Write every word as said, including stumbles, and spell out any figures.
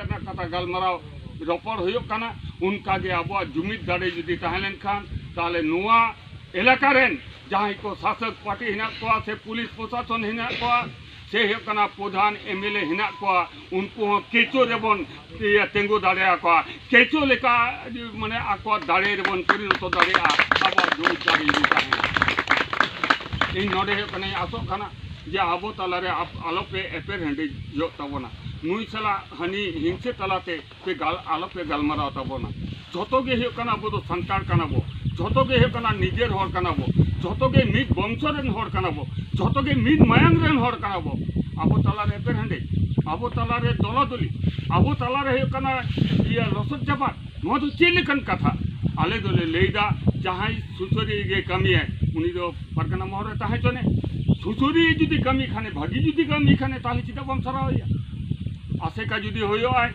ᱨᱮᱱᱟᱜ ᱠᱟᱛᱷᱟ ᱜᱟᱞᱢᱟᱨᱟᱣ ᱨᱚᱯᱚᱲ ᱦᱩᱭᱩᱜ ᱠᱟᱱᱟ᱾ ᱚᱱᱠᱟᱜᱮ ᱟᱵᱚᱣᱟᱜ ᱡᱩᱢᱤᱫ ᱫᱟᱲᱮ ᱡᱩᱫᱤ ᱛᱟᱦᱮᱸ ᱞᱮᱱᱠᱷᱟᱱ, ᱛᱟᱦᱚᱞᱮ ᱱᱚᱣᱟ ᱮᱞᱟᱠᱟ ᱨᱮᱱ ᱡᱟᱦᱟᱸᱭ ᱠᱚ ᱥᱟᱥᱚᱠ ᱯᱟᱨᱴᱤ ᱦᱮᱱᱟᱜ ᱠᱚᱣᱟ ᱥᱮ ᱯᱩᱞᱤᱥ ᱯᱨᱚᱥᱟᱥᱚᱱ ᱦᱮᱱᱟᱜ ᱠᱚᱣᱟ ᱥᱮ ᱦᱩᱭᱩᱜ ᱠᱟᱱᱟ ᱯᱨᱚᱫᱷᱟᱱ ᱮᱢ ᱮᱞ ᱮ ᱦᱮᱱᱟᱜ ᱠᱚᱣᱟ, ᱩᱱᱠᱩ ᱦᱚᱸ ᱠᱮᱪᱳ ᱨᱮᱵᱚᱱ, ᱤᱭᱟᱹ, ᱛᱤᱸᱜᱩ ᱫᱟᱲᱮᱭᱟᱠᱚᱣᱟ, ᱠᱮᱪᱳ ᱞᱮᱠᱟ, ᱢᱟᱱᱮ ᱟᱠᱚᱣᱟᱜ ᱫᱟᱲᱮ ᱨᱮᱵᱚᱱ ᱯᱚᱨᱤᱱᱚᱛᱚ ᱫᱟᱲᱮᱭᱟᱜᱼᱟ ᱟᱵᱚᱣᱟᱜ ᱡᱩᱢᱤᱫ ᱫᱟᱲᱮ ᱡᱩᱫᱤ ᱛᱟᱦᱮᱱᱟ᱾ ᱤᱧ ᱱᱚᱰᱮ ᱦᱩᱭᱩᱜ ᱠᱟᱱᱟᱧ ᱟᱥᱚᱜ ᱠᱟᱱᱟ ᱡᱮ ᱟᱵᱚ ᱛᱟᱞᱟᱨᱮ ᱟᱯ-, ᱟᱞᱚᱯᱮ ᱮᱯᱮᱨ ᱦᱮᱸᱰᱮᱡᱚᱜ ᱛᱟᱵᱚᱱᱟ, ᱱᱩᱭ ᱥᱟᱞᱟᱜ ᱦᱟᱹᱱᱤ ᱦᱤᱝᱥᱟᱹ ᱛᱟᱞᱟᱛᱮ ᱯᱮ ᱜᱟᱞ-, ᱟᱞᱚᱯᱮ ᱜᱟᱞᱢᱟᱨᱟᱣ ᱛᱟᱵᱚᱱᱟ᱾ ᱡᱷᱚᱛᱚ ᱜᱮ ᱦᱩᱭᱩᱜ ᱠᱟᱱᱟ ᱟᱵᱚ ᱫᱚ ᱥᱟᱱᱛᱟᱲ ᱠᱟᱱᱟ ᱵᱚ, ᱡᱷᱚᱛᱚ ᱜᱮ ᱦᱩᱭᱩᱜ ᱠᱟᱱᱟ ᱱᱤᱡᱮᱨ ᱦᱚᱲ ᱠᱟᱱᱟ ᱵᱚ, ᱡᱷᱚᱛᱚ ᱜᱮ ᱢᱤᱫ ᱵᱚᱝᱥᱚ ᱨᱮᱱ ᱦᱚᱲ ᱠᱟᱱᱟ ᱵᱚ, ᱡᱷᱚᱛᱚ ᱜᱮ ᱢᱤᱫ ᱢᱟᱭᱟᱝ ᱨᱮᱱ ᱦᱚᱲ ᱠᱟᱱᱟ ᱵᱚ᱾ ᱟᱵᱚ ᱛᱟᱞᱟᱨᱮ ᱮᱯᱮᱨ ᱦᱮᱸᱰᱮᱡ, ᱟᱵᱚ ᱛᱟᱞᱟᱨᱮ ᱫᱚᱞᱟᱫᱚᱞᱤ, ᱟᱵᱚ ᱛᱟᱞᱟᱨᱮ ᱦᱩᱭᱩᱜ ᱠᱟᱱᱟ ᱤᱭᱟᱹ ᱞᱚᱥᱚᱫ ᱡᱟᱯᱟᱜ, ᱱᱚᱣᱟ ᱫᱚ ᱪᱮᱫ ᱞᱮᱠᱟᱱ ᱠᱟᱛᱷᱟ? ᱟᱞᱮ ᱫᱚᱞᱮ ᱞᱟᱹᱭᱫᱟ, ᱡᱟᱦᱟᱸᱭ ᱥᱩᱥᱟᱹᱨᱤᱭᱟᱹ ᱜᱮ ᱠᱟᱹᱢᱤᱭᱟᱭ, ᱩᱱᱤ ᱫᱚ ᱯᱟᱨᱜᱟᱱᱟ ᱢᱚᱦᱚᱞ ᱨᱮ ᱛᱟᱦᱮᱸ ᱦᱚᱪᱚᱱᱮ᱾ ᱥᱩᱥᱟᱹᱨᱤᱭᱟᱹ ᱡᱩᱫᱤ ᱠᱟᱹᱢᱤ ᱠᱷᱟᱱᱮ, ᱵᱷᱟᱹᱜᱤ ᱡᱩᱫᱤ ᱠᱟᱹᱢᱤ ᱠᱷᱟᱱᱮ, ᱛᱟᱦᱚᱞᱮ ᱪᱮᱫᱟᱜ ᱵᱟᱢ ᱥᱟᱨᱦᱟᱣᱮᱭᱟ? ᱟᱥᱮᱠᱟ ᱡᱩᱫᱤ ᱦᱩᱭᱩᱜᱼᱟᱭ,